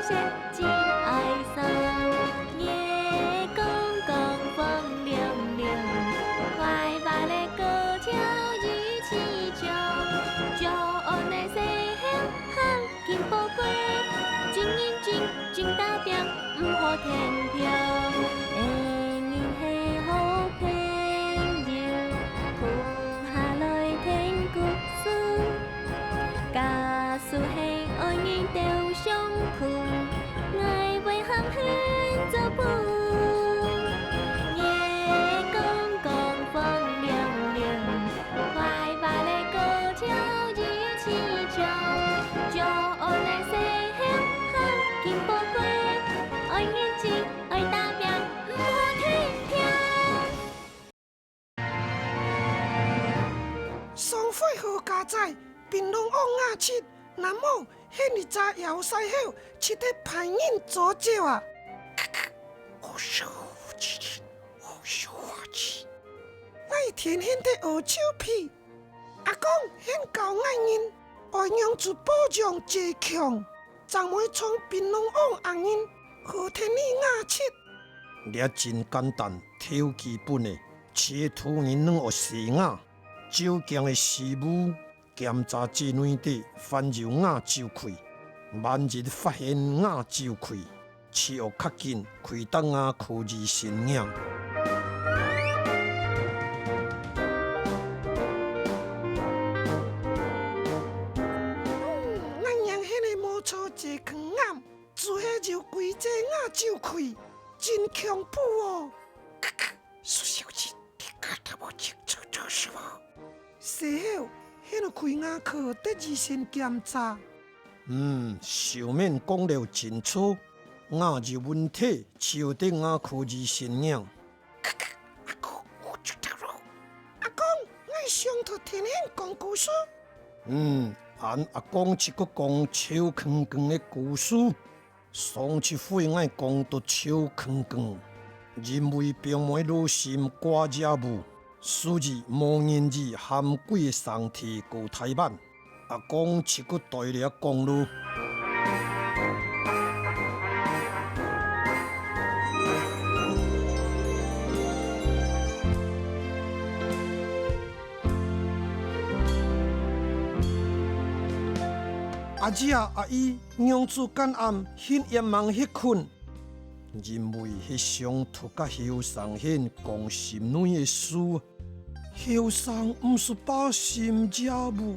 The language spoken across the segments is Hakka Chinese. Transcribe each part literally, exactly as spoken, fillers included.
真哀傷。月光光，風涼涼，快活个過跳一起唱。早安个細猴，行緊步過，真認真，真打拚，毋好停步。 人係好朋友，共下來聽故事。假使係愛人鬥相共，𠊎會行去做伴。月光光，風涼涼，快活个過跳一起唱。早安个細猴，行緊步過，愛認真，愛打拚，毋好停步。 上回好佳哉，檳榔王雅七，難無歇一隻枵獅猴，食得別人早朝啊！好笑之人，好笑之。𠊎天天在學臭屁，阿公先教𠊎人，愛仰子保養自強。 正會像檳榔王恁樣，好聽你雅七。這真簡單，頭基本个，飼兔人攏愛洗雅，酒匠个師傅檢查子內底凡有雅酒氣，萬一發現雅酒氣， 就愛較緊開刀牙科醫生驗。嗯，𠊎仰歇个無坐坐囥驗，就係有幾隻牙周開，真恐怖哦！蘇小姐，你看得無清楚就是無？細猴，歇開牙科得醫生檢查。 嗯，小面講了真著，牙有問題，就得牙科醫生了。阿公，𠊎知道了。阿公，𠊎想討聽你講故事。嗯，恁阿公就過講臭囥囥个故事。上一回𠊎講到臭囥囥，因為表妹老心掛業務， 所以無人意喊歸个生地過臺灣，阿公就過代了講囉。阿姊啊，阿姨，仰子今暗恁夜吂歇睏？ 因為係想討佮後生𫦲講心內个事。後生毋使把心遮無，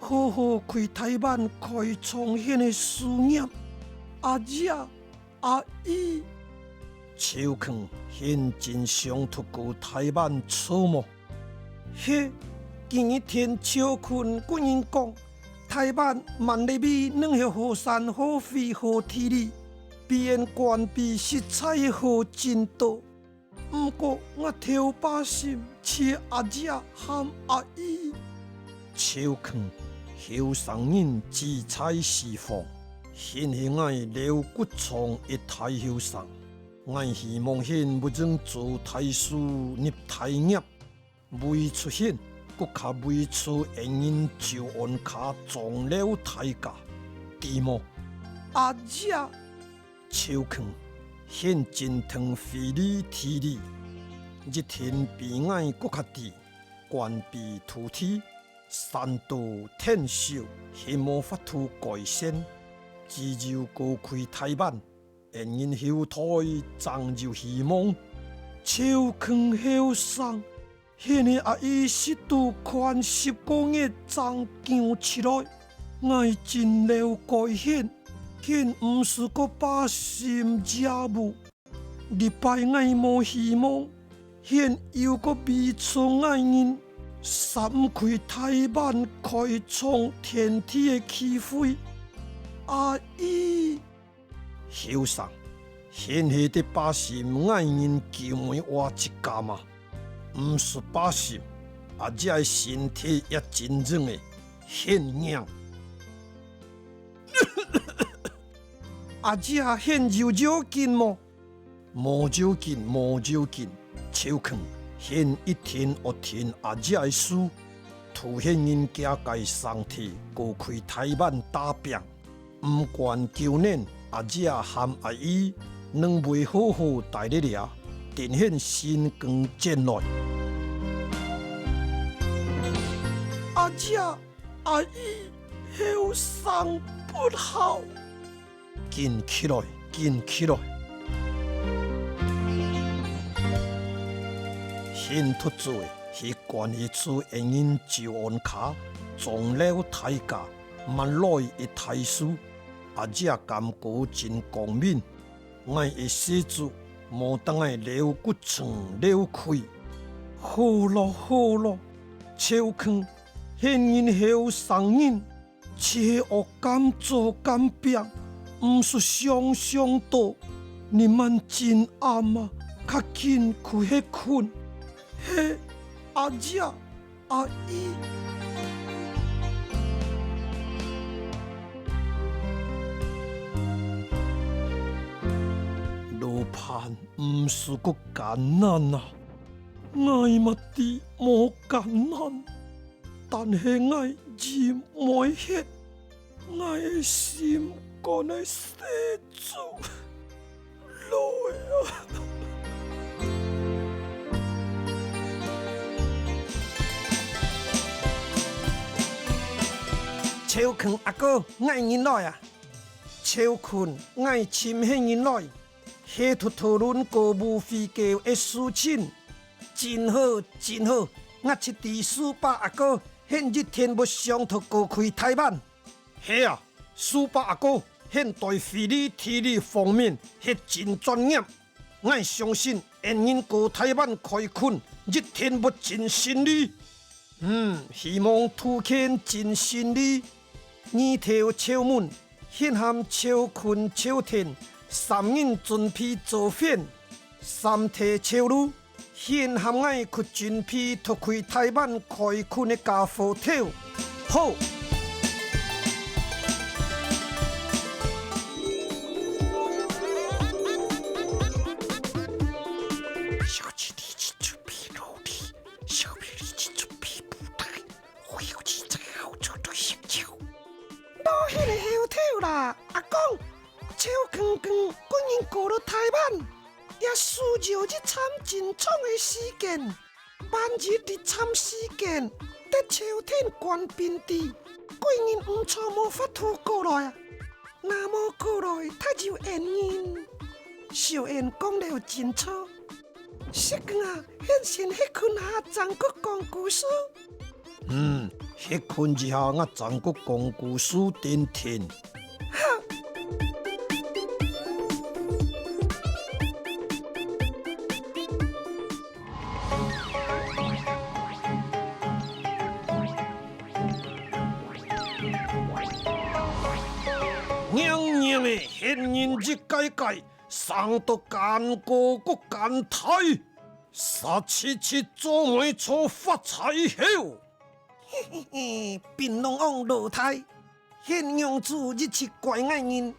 好好開臺灣開創𫦲个事業。阿姊啊，阿姨，秋空𫦲真想討過臺灣著無？ 係，今日天秋空个人講，臺灣滿哪位攏係好山好水好地理，比𫣆關閉實在係好真多。毋過𠊎頭把心就阿姊和阿姨。秋空，後生人志在四方，𫦲係𠊎劉骨莊个大後生，𠊎希望𫦲會用做大事立大業。 為著𫦲，國家為著𫣆人就安家莊樓大家，知無？阿姊啊！秋空，𫦲真疼水利地理，一定比𠊎國家知，關閉土地，山多田少，係無法度改善，只有過開臺灣， 𫣆人後代正有希望。秋空後生，𫦲个阿姨食肚擐十個月正降起來，𠊎真了解𫦲，𫦲毋使過把心遮無。這擺𠊎無希望，𫦲又過比著𠊎人，煞毋開臺灣開創天地个機會。阿姨！ 後生，𫦲係得把心𠊎人救妹話一家嘛？毋使把心，阿姊个身體也真勇个，𫦲仰？阿姊啊，𫦲有要緊無？無要緊，無要緊，秋空，𫦲一定愛聽阿姊个事。 討𫦲人家个生地過開臺灣打拚，毋管舊年阿姐和阿姨兩位好好待咧這，等歇新光轉來。阿姐，阿姨，後生不孝。緊起來，緊起來！興突嘴去關係處恩人就安卡，長老大家，慢來一大事。 阿姐感覺真光明，𠊎个細子無得𠊎了骨髒了氣。好咯，好咯，超強，現今後生人，只係愛敢做敢拚，毋使想像到，你們真暗啊，較緊去歇睏。嘿，阿姐， 阿姨。老伴毋使過艱難啊！𠊎嘛知無艱難，但係𠊎忍毋核，𠊎个心肝个細子。 來啊！超強阿哥，𠊎人來啊！超強，𠊎尋你人來，係討論高飛機个事情。真好，真好，𠊎就知蘇伯阿哥，你一定會想討過去臺灣。 係啊，蘇伯阿哥，你對飛機地理方面係真專業。𠊎相信恩人過臺灣開墾一定會真順利。嗯，希望途徑真順利。日頭朝晡，你和超坤、超天三人準備做飯，三體朝路。 你和𠊎去準備討去臺灣開墾个傢伙頭。好。小弟你去準備奴隸，小弟你去準備布袋，我有錢正好做對象。到你个後頭啦，阿公，超坤坤，今日過到臺灣。 也需要一站真長个時間，萬一一站時間，得秋天官兵在，貴人毋著無法度過來啊。若無過來，呔有恩人。小恩講了真著。石剛啊，你先歇睏下，正過講故事。 嗯，歇睏一下，𠊎正過講故事定定。好。硬硬个，現人一個個，生到奸哥个奸弟。 煞七七做媒做發財猴。嘿嘿嘿，檳榔王老弟，你仰子一直怪𠊎人，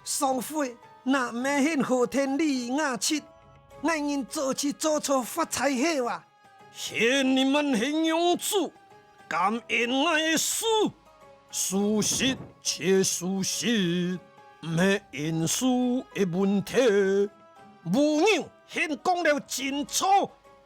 上回若毋係你和田里雅七，𠊎人早就做做發財猴啊。你乜係仰子， 感恩𠊎个事，事實就係事實，毋係因素个問題。烏牛，你講了真著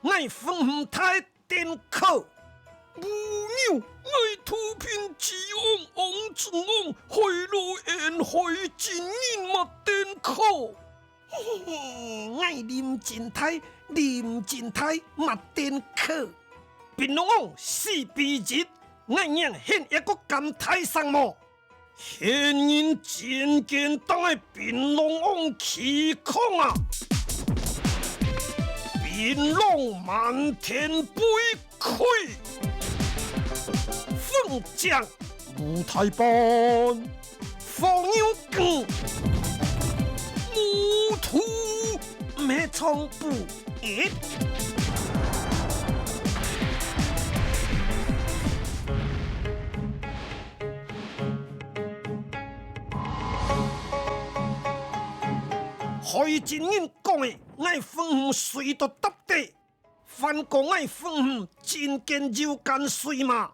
，𠊎分你大頂考。烏牛，𠊎土貧子王，王子王，害老恩害真人嘛頂考。 嘿嘿嘿，𠊎啉真大，啉真大，嘛頂考。檳榔王四比一，𠊎讓你一個敢大聲無？你人真敢當个檳榔王欺空啊！檳榔滿天飛 開，粉漿無大半，火牛梗，無土，毋係長布一。害真人講个，𠊎分你睡到搭底。 還講𠊎分你真敢又敢睡嘛？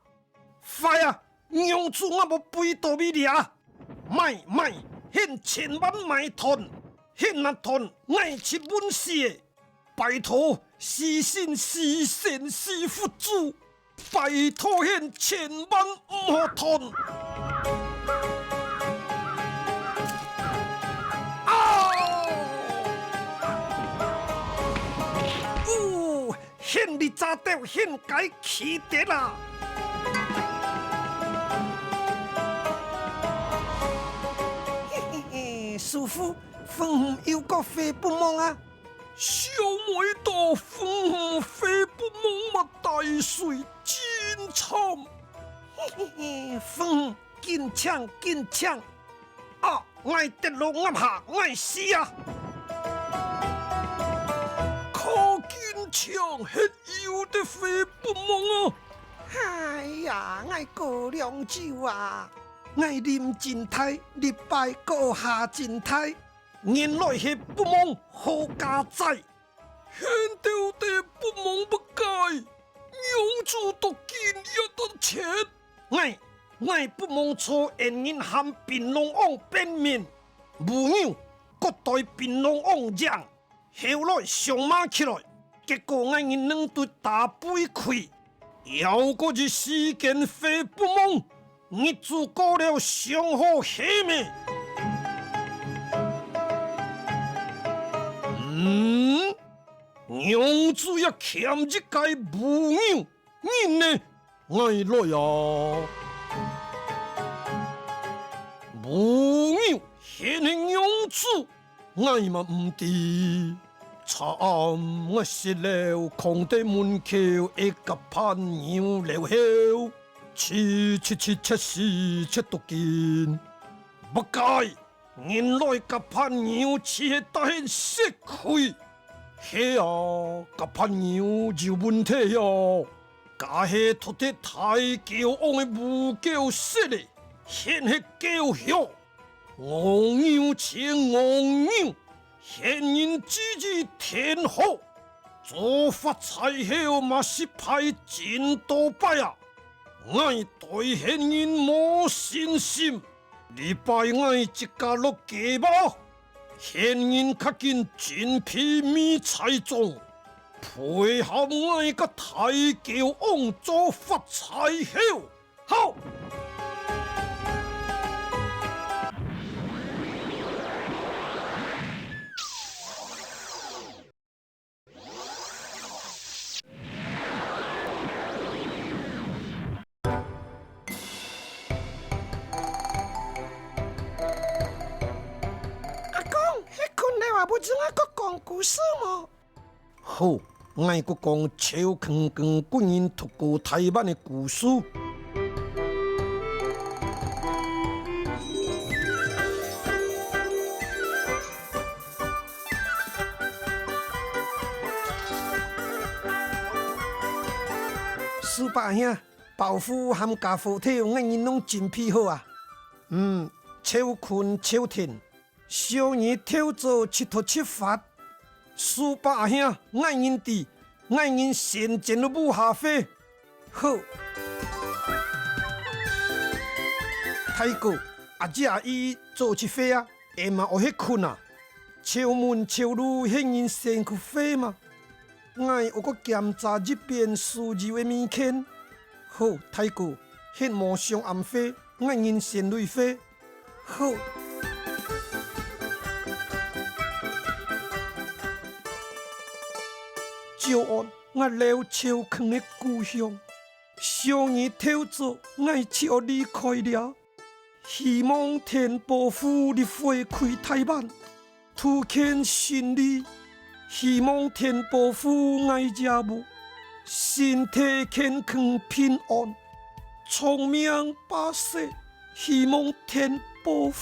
壞啊，仰子𠊎無飛到你這？莫，莫，你千萬莫斷，你若斷，𠊎就穩死咧。拜託，四聖、四神、四佛祖，拜託你千萬毋好斷。啊！嗚！ 你這兜應該去得啊！嘿嘿嘿，師父，粉魚有過飛不忘啊？小妹到粉魚飛不忘嘛，大水真慘。嘿嘿嘿，粉魚，緊請，緊請。 啊！𠊎跌落鴨下，𠊎死啊！可緊請，係有得飛不忘啊！哎呀，𠊎過涼酒啊！𠊎啉真大，這擺過下真大。原來係不忘好佳哉！ 你兜个不忘八戒，仰子到今也當絕。𠊎，𠊎不忘在恩人和檳榔王拚命，烏牛，各代檳榔王贏，後來相罵起來，結果𠊎人兩隊打背開。 要過一時間飛不忘，日子過了想好係無？嗯，仰子也欠一個烏牛，人呢？𠊎來啊！烏牛，你係仰子？ 𠊎嘛毋知。昨暗𠊎食了囥在門口个甲伴牛了後，七七七七四七到今。八戒，原來甲伴牛就係搭你食虧。係啊，甲伴牛有問題哦，該係托忒大狗王个烏狗食个，現係狗肉。 戇牛就戇牛，現人只知天好，做發財猴嘛失敗真多擺啊！𠊎對現人無信心，這擺𠊎自家落計吧！現人較緊準備迷彩裝，配合𠊎个大狗王做發財猴！ 好！阿公，你睏了啊，愛同𠊎講故事無？ 好，𠊎過講樵坑跟國人渡過臺灣个故事。蘇伯兄，包袱和傢伙頭𠊎人攏準備好啊。嗯，樵睏樵定， 小人頭早就著出發。蘇伯兄，𠊎人知，𠊎人先前路下飛。好。大哥，阿姊阿姨早就飛啊，你嘛愛歇睏啊？樵門樵路，你人先去飛嘛。 𠊎愛過檢查一遍所有个物件。好，大哥，你無上暗飛，𠊎人先來飛。好。早安，𠊎了樵坑个故鄉。小人頭早，𠊎就愛離開了。 希望天保佑你回歸臺灣，渡見順利。希望天保佑𠊎爺母，身體健康平安，長命百歲。希望天保佑。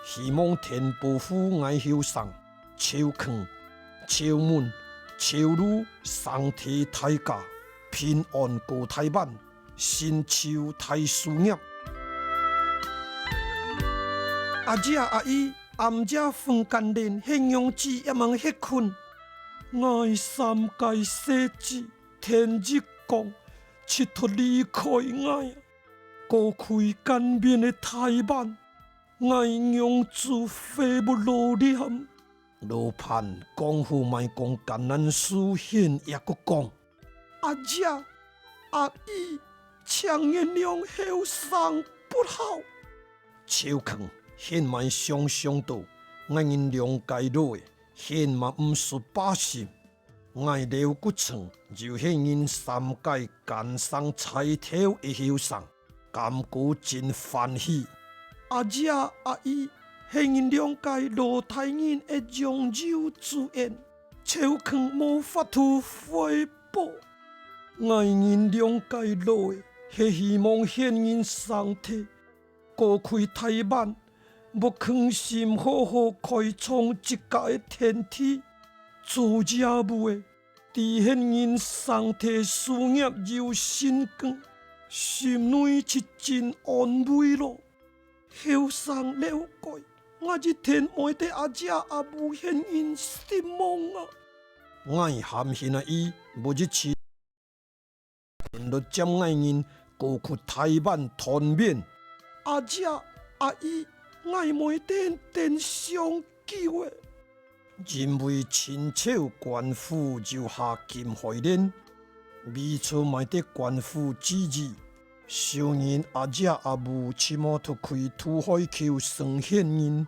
希望天保佑𠊎後生。 樵坑、樵門、樵路，上帝大家平安過臺灣，成就大事業。阿姊阿姨，暗夜分間連，你仰子也吂歇睏。𠊎三个細子，天一光就著離開𠊎，過去間面个臺灣。，𠊎娘子會無落殮。」老伴講好莫講橄欖樹，現也閣講：「阿姐、阿姨，請原諒後生不孝。」 秋坑，現嘛想想到，𠊎人兩個老个，現嘛毋識八十。𠊎兜骨層，就係人三個奸生菜頭个後生，感覺真歡喜。阿姐阿姨，係人兩個老大人个養育之恩，秋坑無法度回報。𠊎人兩個老个，係希望現人生忒 過去大半，無囥心好好開創自家个天地。做爺母个，知現人生忒事業有辛苦，心內就真安慰咯。後生了該，𠊎一定毋會得阿姐阿母現人失望啊！𠊎喊現阿姨，無一次 天落接𠊎人，過去大半團圓。阿姐、阿姨，𠊎毋會等等上久个。因為清朝官府有下禁海令，未曾買得官府旨意，小人阿姐阿母就無得去渡海口生現人。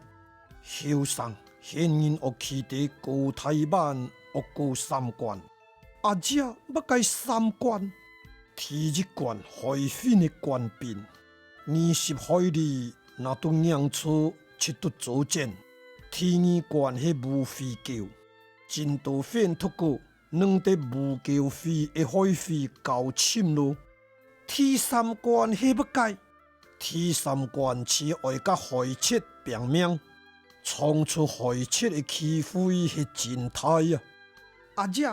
後生現人屋企个高大班屋高三關。 阿姐麼个三關？第一關海訓个官兵，二十海里若得硬著就得坐鎮。第二關係烏飛狗，真多番讀過，弄得烏狗飛个海匪搞沉囉。第三關係麼个？ 第三關就愛佮海賊拚命，創造海賊个機會係真大啊！阿姐、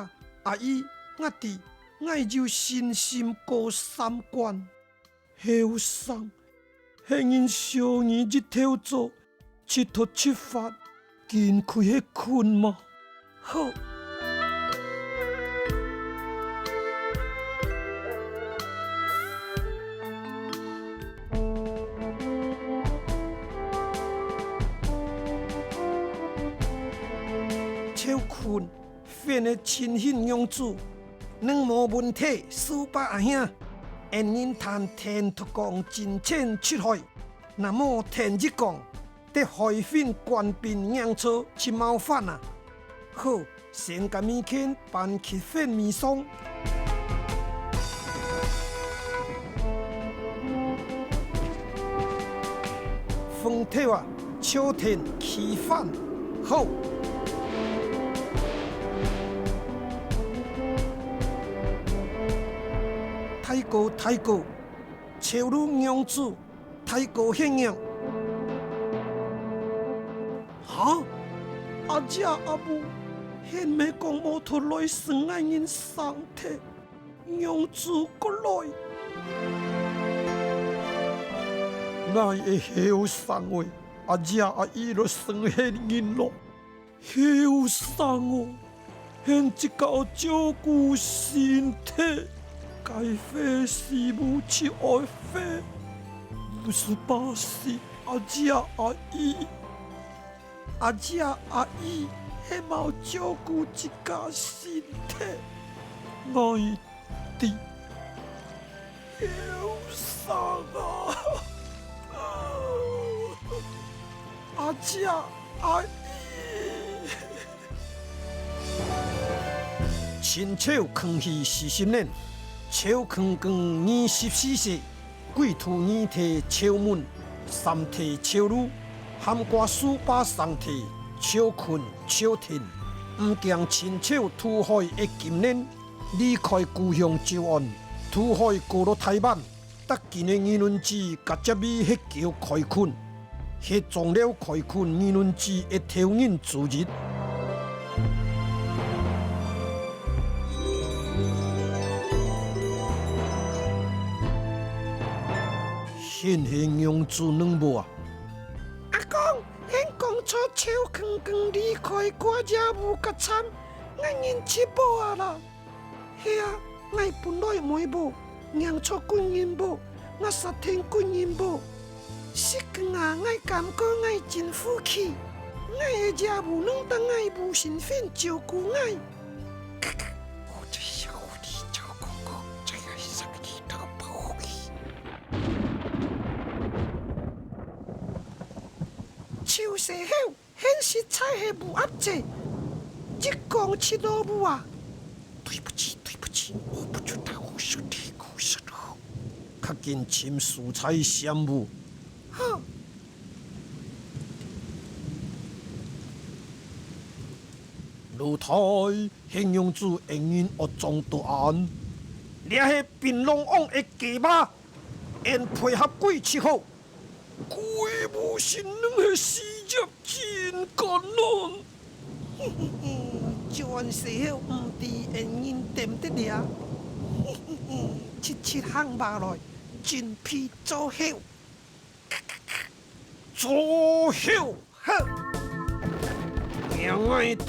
阿姨，𠊎知，𠊎有信心過三關。後生，係人小人一頭早， 佚佗出發，緊去歇睏嘛。好。秋坤， 反而盡興樣子，你無問題，蘇伯阿兄。恩人談天讀講真正出海，若無聽一講，得海訓官兵硬著就冒犯啊。好，先甲物件搬去訓尾上。 風頭啊，秋天起翻，好。大哥，大哥，潮路仰子，大哥歇仰。哈？阿姐阿母，係毋係講無得來生𠊎人生忒？ 仰子過來。𠊎个後生仔，阿姐阿姨來生現人囉。後生喔，現自家照顧身體，該會時無去愛會，毋使巴士阿姐阿姨。 阿姐阿姨係無照顧自家身體，𠊎知。後生啊！阿姐阿姨！清朝康熙四十年，秋坤光二十四歲， 貴族二代潮門，三代潮路，含掛蘇伯生忒潮坤、潮亭，毋驚清朝渡海个禁令，離開故鄉詔安，渡海過到臺灣，逐間个二輪子甲接位歇腳開墾。 係庄寮開墾二輪子个頭人之一。現係仰子呢無啊？阿公，你講著秋坤光離開寡爺母个慘，𠊎人就無啊啦。 係啊，𠊎本來無，仰著軍人無，𠊎煞跈軍人無。食光啊，𠊎感覺𠊎真富氣，𠊎个爺母攏當𠊎母親份照顧𠊎。 就細口，現實在係無壓制，一講七老母啊！對不起，對不起，我不知道我是第一個說的。較緊尋素材先無？好。老弟，現用子恩人惡狀到恁，這係檳榔王个雞嫲，恩配合佢就好。 鬼母神能係事業真艱難。就恁細口毋知恩人恬得了。七七行吧來，準備做後。做後好。命𠊎大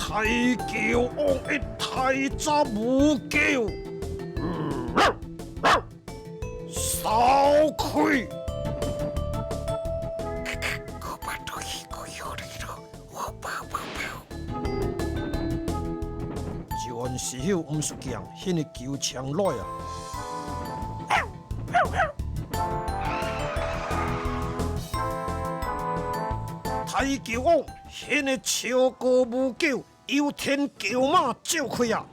狗王个大隻母狗。 燒開！就恁細口毋使驚，現个狗衝來啊！大狗王，現个臭哥母狗 又添狗嫲走開啊！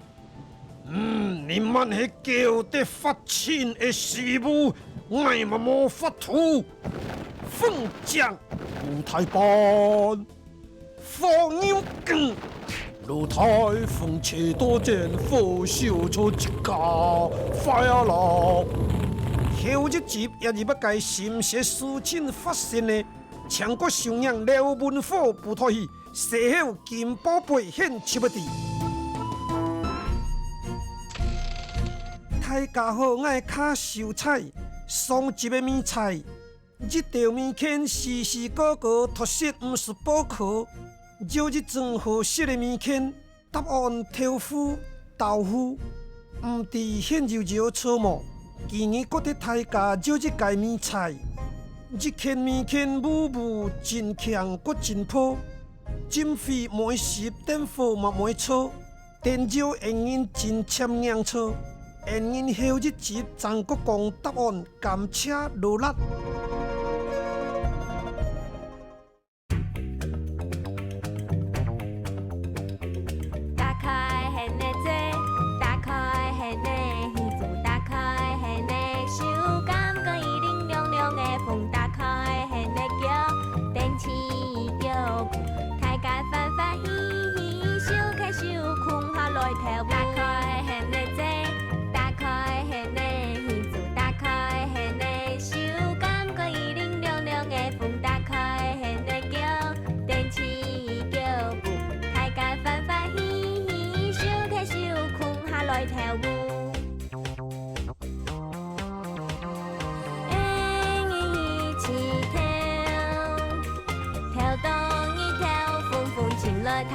嗯，你們係狗得發情个時務，𠊎嘛無法度。風將，無大半，火牛梗，老弟，風吹刀剪，火燒出一家，壞啊啦！後一集也係麼个心血事情發生呢？ 請各收看廖文虎舞台戲，細口金寶貝獻出不知。大家好，𠊎係卡秀才。上集个謎猜，一兜謎圈時時刻刻讀書毋使補課，有一種好食个謎圈， 答案豆腐、豆腐，毋知現有有錯無？今日過得大家有一个謎猜。一圈謎圈舞舞真強閣真破，金飛無會翕，電火嘛無會著，電召恩人真尖硬著，恩人後一集正閣講答案，感謝勞力。 打開現个嘴，打開現个耳朵，打開現个手，感覺伊冷涼涼个風，打開現个腳，踮起腳步，大家歡歡喜喜，手牽手，共下來跳舞。打開現个嘴，打開現个耳朵，打開現个手，感覺伊冷涼涼个風，打開現个腳，踮起腳步，大家歡歡喜喜，手牽手，共下來跳舞。恩人一起跳，跳到日頭昏昏，進來大